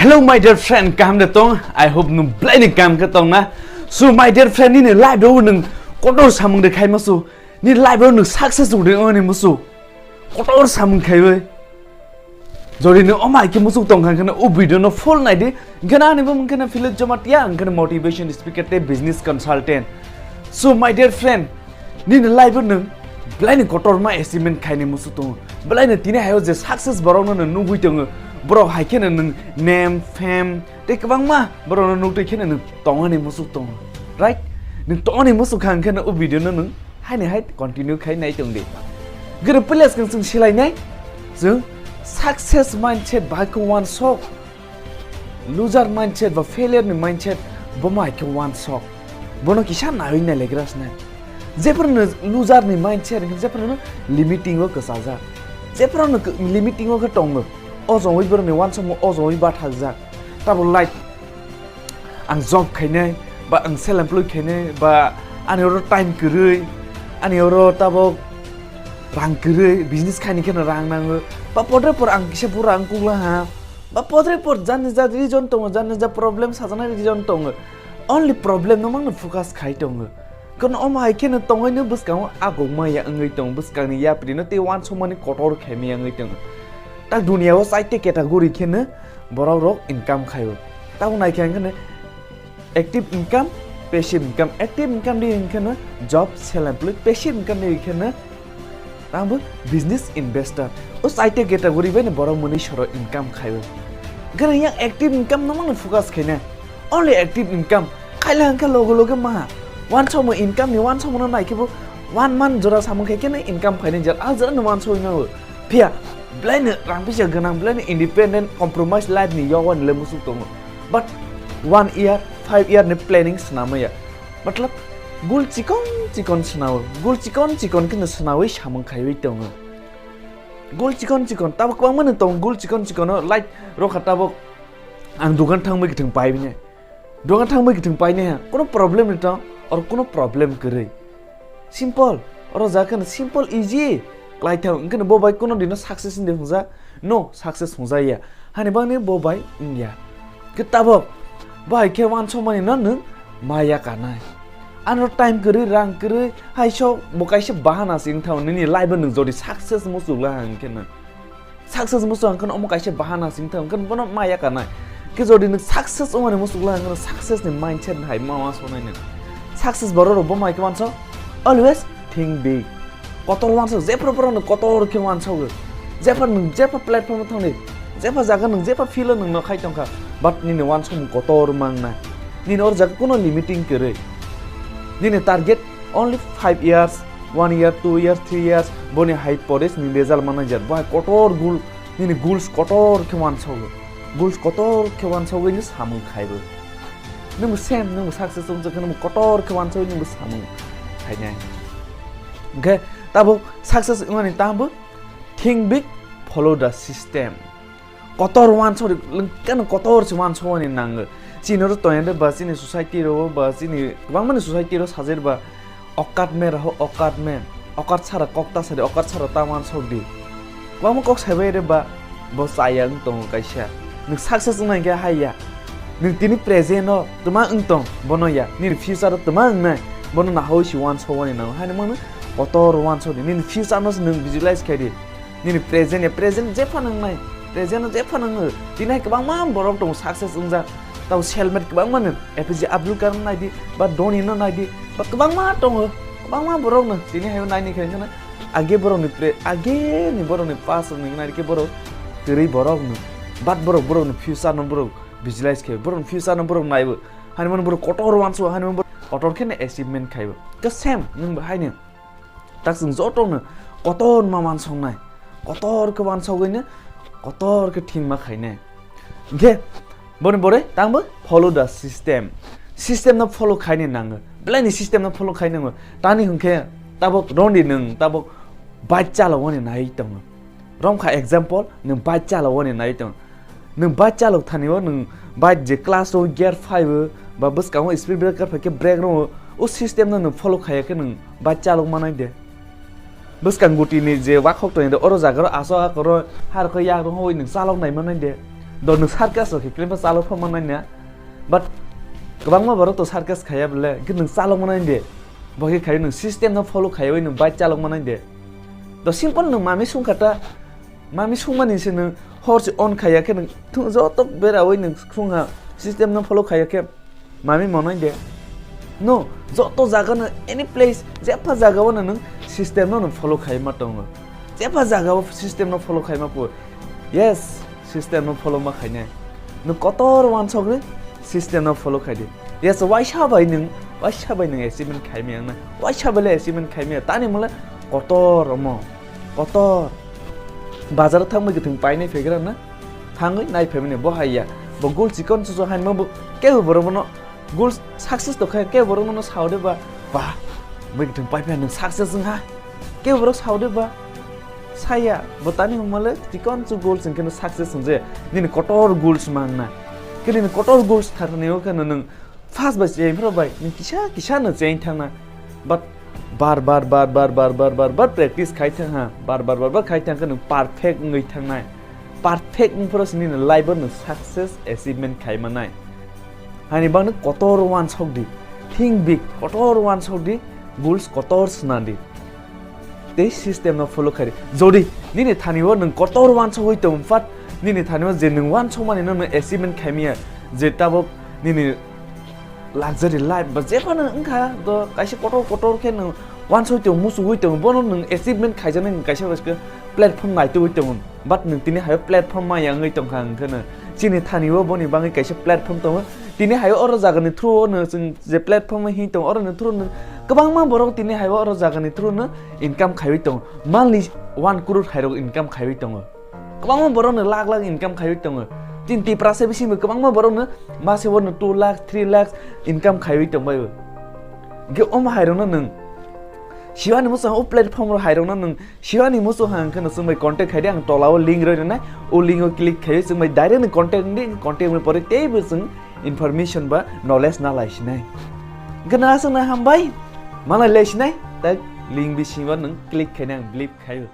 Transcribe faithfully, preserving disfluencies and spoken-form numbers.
Hello my dear friend, kaham de tong? I hope nwng belai ni kaham khe tong na. So my dear friend, nini life o nwng kotor samung de khai musu, nini life o nwng success rw de wngni musu, kotor samung khaiwi. Jodi nwng omo hai khe musuk tong kha, hwnkhe o video no full nai di. Hwnkhe ani bo hwnkhe Philip Jamatia, hwnkhe motivation speaker tei business consultant. So my dear friend, nini life o nwng belai ni kotorma achievement khaini musuk tongo. Belai ni tini hai o je success borok no nwng nugwi tongo. Borok hai khe nwng name, fame tei kwbangma borok no nugwi khe nwng tongani musuk tongo. Right? Nwng tongani musuk kha, hwnkhe o video no nwng haini hai continue khai nai tong di. Gwnang pwila swkang chwng silai nai, chwng success mindset bahai khe uansuk, loser mindset ba failure ni mindset bo mai khe uansuk. Bono kisa naiwi nai legra sinai. Jephru no loser ni mindset hwnkhe jephru no limiting o kwchajak. Jephru no limiting o khe tongo. O jongwi borok ni uansukmung o jongwi bathakjak. Tabuk life ang job khainai, ba ang self employed khainai, ba ani oro time kwrwi, ani oro tabuk rang kwrwi, business khaini kheno rang nango, ba podre por ang kisa bura ang kukla ha, ba podre por jani ja reason tongo, jani ja problem sajaknai reason tongo, only problem no mangno focus khai tongo. Kono omo hai kheno tongwi no bwskango aguk maya wngwi tongo, bwskangni yapri no tei uansukmani kotor khaimaya wngwi tongo. Tak dunia o chaite category kheno borok rok income khaio. Tabuk naikhe ang kheno active income, passive income. Active income di hwnkhe no job, self employed, passive income di hwnkhe no tangbo business investor. O chaite category bai ni borok mwnwi soro income khaio. Gwnang yang active income no mangno focus khaina. Only active income. Khaila hwnkhe logo logo maha. Uansukmung income ni uansukmung no naikhe bo one month jora samung khe khe no income khaina jer. A jora no uansukmung no. Phiya, belai no rang pisa gwnang, belai no independent, compromise life ni yago ni le musuk tongo. But one year, five year ni planning swnamaya. Matlab, gul chikon chikon swnao, gul chikon chikon khe no swnawi samung khaiwi tongo. Gul chikon chikon, tabuk kwbangma no tongo, gul chikon chikon no, like, rokha tabuk ang dukan thangwi khe thwng pai bini. Dogan thangwi khe thwng painaiha, kono problem ni tong, or kono problem kwrwi. Simple, oro ja kheno simple, easy. Klaithang, hwnkhe bo bai kono dino success hinwi hwnjak? No, success hwnjakya. Hani bagwi bo bai wngya. Khe tabuk, bo hai khe uansukmani no nwng maya kanai. Ano time kwrwi, rang kwrwi, hai sok bo kaisa bahana se wngthang nini life o nwng jodi success muchuk la hwnkhe no. Success muchung ang kheno omo kaisa bahana sing thang kheno bono maya kanai. Khe jodi nwng success wngmani muchung lang kheno success ni mindset hai ma ma sonai nwng. Success borok rok bo mai khe mansa always think big. Kotor wansa jepra pora nwng kotor khe wansa o. Jepra nwng jepra platform thangni, jepra jaga nwng jepra field o nwng no khai tongkha. But nini wansukmung kotor mangnai. Nini or jaga kuno limiting kwrwi. Nini target only five years, one year, two years, three years, boni hai pore nini result manai jar. Bo hai kotor goal, nini goals kotor khe wansago. Goals kotor khe wansagwi ni samung khaibo. Nwng same, nwng success wngsa khe nwng kotor khe wansagwi nwng samung khainai. Hwnkhe tabuk success wngmani tamo think big, follow the system. Kotor wansori, lengkeno kotor se wansokmani nango. Chini oro toyende ba chini society ro ba chini kwbangmani society ro sajir ba okat me raho okat me. Okat sara kok ta sadi, okat sara ta wansok di. Kwbangma kok saibai re ba bo chaya wng tongo kaisa. Nwng success wngna hinkhe hai ya. Nwng tini present o twma wng tong bono ya. Nini future o twma wngnai bono nahawi si wansokmani nango. Haino mano kotor wansok di. Nini future no se nwng visualize khai di. Nini present ya, present jephano wngnai, present no jephano wngo. Tini hai kwbangma borok tongo success wngjak. Tamo self made kwbangma no, A P J Abdul Kalam naidi, ba Dhoni no naidi, ba kwbangma tongo, kwbangma borok no. Tini hai naini khe wngkha na, age borok ni pre-, age ni borok ni past rok ni naidi khe borok kwrwi borok no. But borok, borok ni future no borok visualize khe, borok ni future no borok naibo. Hani mano borok kotor wansu, hani mano borok kotor khe no achievement khaibo. Khe same nwng bo haino. Tak chwng jotono kotor ma wansoknai, kotor khe wansogwino kotor khe thingma khainai. Hwnkhe boni bore tangbo follow the system. System no follow khaini nango. Belai ni system no follow khai nango. Tani hwnkhe tabok rondi nwng tabok bike chalawani nai tongo. Romkha example, nwng bike chalawani nai tongo. Nwng bike chalok thani o, nwng bike je clutch o gear phai o, ba bwskango speed breaker phai khe brake rw o, o system no nwng follow khaiya khe nwng bike chalok manai de. Bwskang guti ni je wakhok tong de, oro jaga ro aso akoro har khe yak rw hoi nwng chalok nai manai de. Do nwng circus rok khe klempa chalok pha manai na. But kwbangma borok to circus khaya bele, khe nwng chalok manai de. Bo khe khai nwng system no follow khaiwi nwng bike chalok manai de. Do simple nwng mami sung kha ta, mami sung mani se nwng hor se on khaya khe nwng thung joto berawi nwng sung ha system no follow khaya khe mami monai de. No, joto jaga no any place, jepha jaga o nwng system no nwng follow khai ma tongo. Jepha jaga o system no follow khai ma po. Yes, system no follow ma khainai. Nwng kotor wansok ni system no follow khai di. Yes, waisa bai nwng, waisa bai nwng achievement khai mi ang na. Waisa bai le achievement khai mi tani mole kotor omo. Kotor. Bazar thangbai kwthwng painai phegra na. Thangwi nai phaimani bo hai ya. Bo gul chikon chuchu hai ma bo kebo borok bono gul success to khe kebo borok bono sao de ba. Ba. Bai kwthwng pai phai nwng success wng ha. Kebo borok sao de ba. Saya bo tani hwnmale chikon chu gul chwng khe success wng je. Nini kotor goals mang na. Khe nini kotor goals tharni o khe nwng first bai cheng phro bai nwng kisa kisa no cheng thang na. But bar bar bar bar bar bar bar bar practice khai thang ha. Bar bar bar bar khai thang khe nwng perfect wngwi thang nai. Perfect wng phro sini life o nwng success achievement khai manai. Hani bang nwng kotor wansok di. Think big, kotor wansok di, goals kotor sna di. Tei system no follow khai di. Jodi nini thani o nwng kotor wansok wi tong phat, nini thani o je nwng wansok mani no nwng achievement khai miya, je tabok nini luxury life ba jephano wngkha, do kaisa kotor kotor khe nwng wansoi tong, muchugwi tong, bono nwng achievement khaijaknai nwng kaisa bai khe platform naitugwi tongo. But nwng tini hayo platform maya wngwi tongkha, hwnkheno chini thani o boni bagwi kaisa platform tongo. Tini hayo oro jagani through o nwng chwng je platform o hing tongo, oro ni through nwng kwbangma borok tini hayo oro jagani through no income khaiwi tongo. Monthly one crore hairok income khaiwi tongo. Kwbangma borok no lakh lakh income khaiwi tongo. Tin Tiprasa bisingo kwbangma borok no mase o no two lakh, three lakh income khaiwi tongbaio. Ge omo hairok no nwng siwani muchung o platform ro hairok no nwng siwani muchung hang khe no chwng bai contact khai di, ang tola o link roi rwnai, o link o click khai chwng bai direct ni contact wng di, contact wngwi pore teibo chwng information ba knowledge na lai sinai. Gana aswk na hambai, malai lai sinai, tak link bisingo nwng click khai nai ang believe khai o.